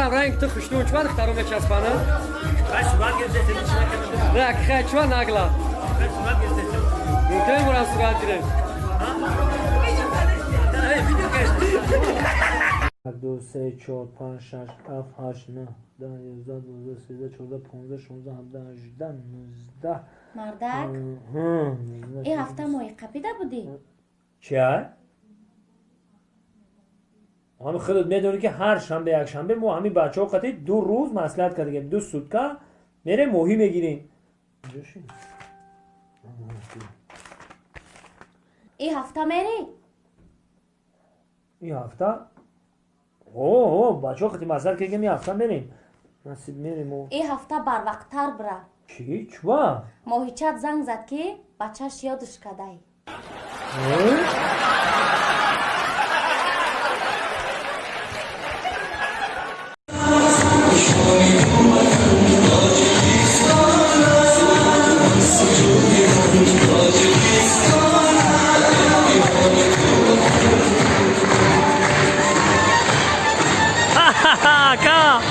Марам ранг ту хушнун чува духтаро мечаспана? Не, хай чува нагла. Мумкин бурам сурат гирем. 1, 2, 3, 4, 5, 6, 7, 8, 9, 10, 11, 12, 13, 14, 15, 16, 17, 18, 19. Мардак, ин ҳафта моҳи қапида будӣ? Чия? Ҳами худат медонӣ, ки ҳар шанбе, якшанбе мо ҳамин бачаҳо қати 2 рӯз маслиҳат кардагем, 2 сутка мерем, моҳӣ мегирем. Ин ҳафта мерӣ? Ин ҳафта, о, бачаҳо қати маслиҳат кардагем, ин ҳафта мерем, насиб, мерем. Ин ҳафта барвақттар бира. Чӣ, чува? Моҳичат занг зад, ки бачаш ёдаш кадай.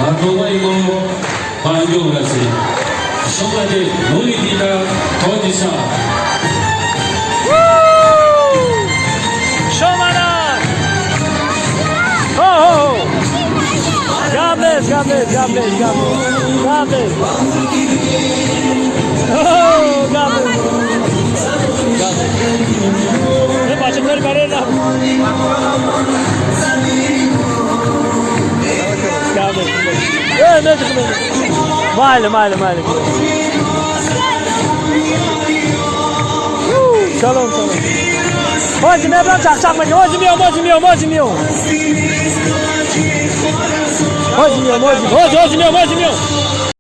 Барномаи мо ба анҷом расид. Хуш омадед, нури дида, тоҷи сар. Шомадак! Хо-хо! Гап нест, гап нест, гап нест, гап нест, гап нест. Гап нест. Гап нест. Э, бача кори барои набуд. Гап нест. Э, не, майли, майли, майли. Салом, салом. Ҳозир мебарам, чақчақ мекунам. Ҳозир меом, ҳозир меом, ҳозир меом. Ҳозир меом, ҳозир, ҳозир, ҳозир меом, ҳозир меом.